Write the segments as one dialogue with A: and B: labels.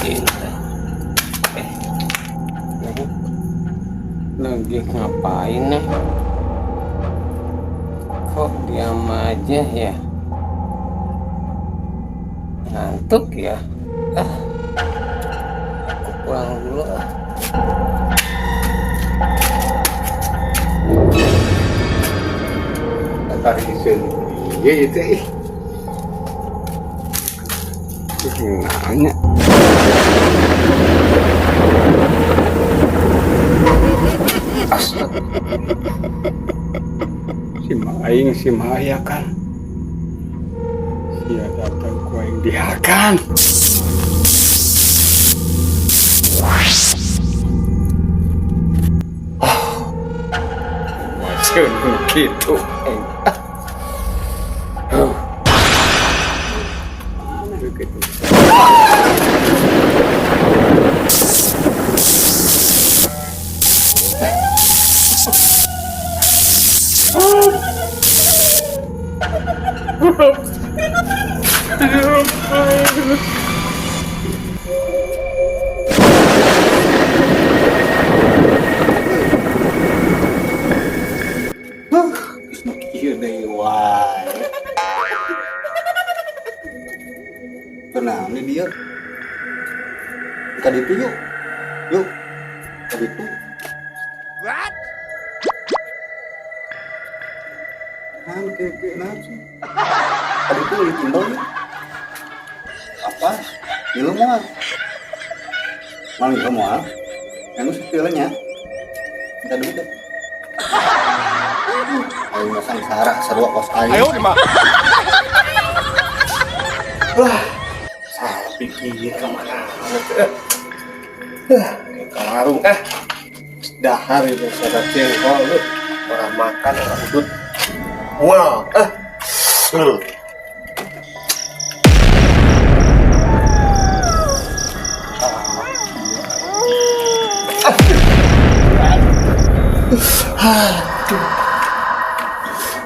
A: Lain teh. Eh, Neng, lagi ngapain nih? Kok diam aja ya? Ngantuk ya? Ah, aku pulang dulu ah.
B: Tarisan iya itu ih. Nanya. Astaga. Si aing si Maya kan. Sia datang ku aing dihakan. Ah. Macam gitu aing. Ah. Mana gitu. Kieu deui wae.
C: Kenapa dia? Ka ditu yuk. Yuk. Ka ditu. What? Kan ke naon sih? Ka ditu leuwih timbel yuk. Apa? Ngilu moal. Mal ngilu moal. Yang geus nya. Minta duit deh. Aing mah sangsara sarua kos aing.
B: Ayo di mah. Wah, salah pikir kemana? Ke warung ah. Dahar itu sada jengkol lu. Orang makan orang udut. Wow, ah. Aduh.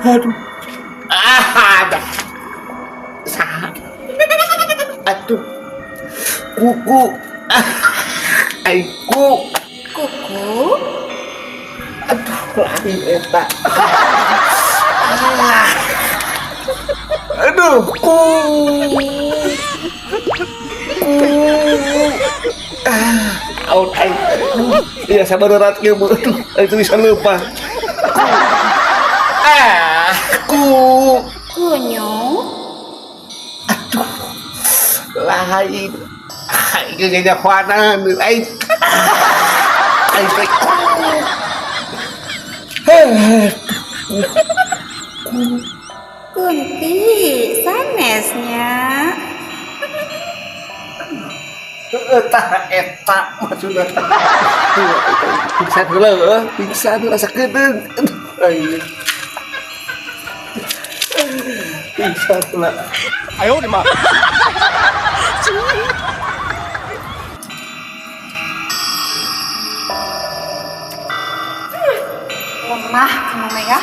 B: Aduh. Ah, ada. Saha. Aduh. Kuku. Ah. Aiku.
D: Kuku?
B: Aduh, lain eta. Ah. Aduh, ku. Ku. Ah, out aing. Iya, sabar rat kieu. Aduh, itu bisa lupa. Ah, ku.
D: Kunyuk?
B: Aduh. Lain. Ah, ieu nyahoanan aing. Aing teh.
D: Kunti, sanesnya.
B: Tah eta maksudna. Pingsan heula heuh, pingsan heula sakedeung. Aduh, aing. Pingsan heula.
E: Ayo di mah.
D: Lemah kamu mah ya.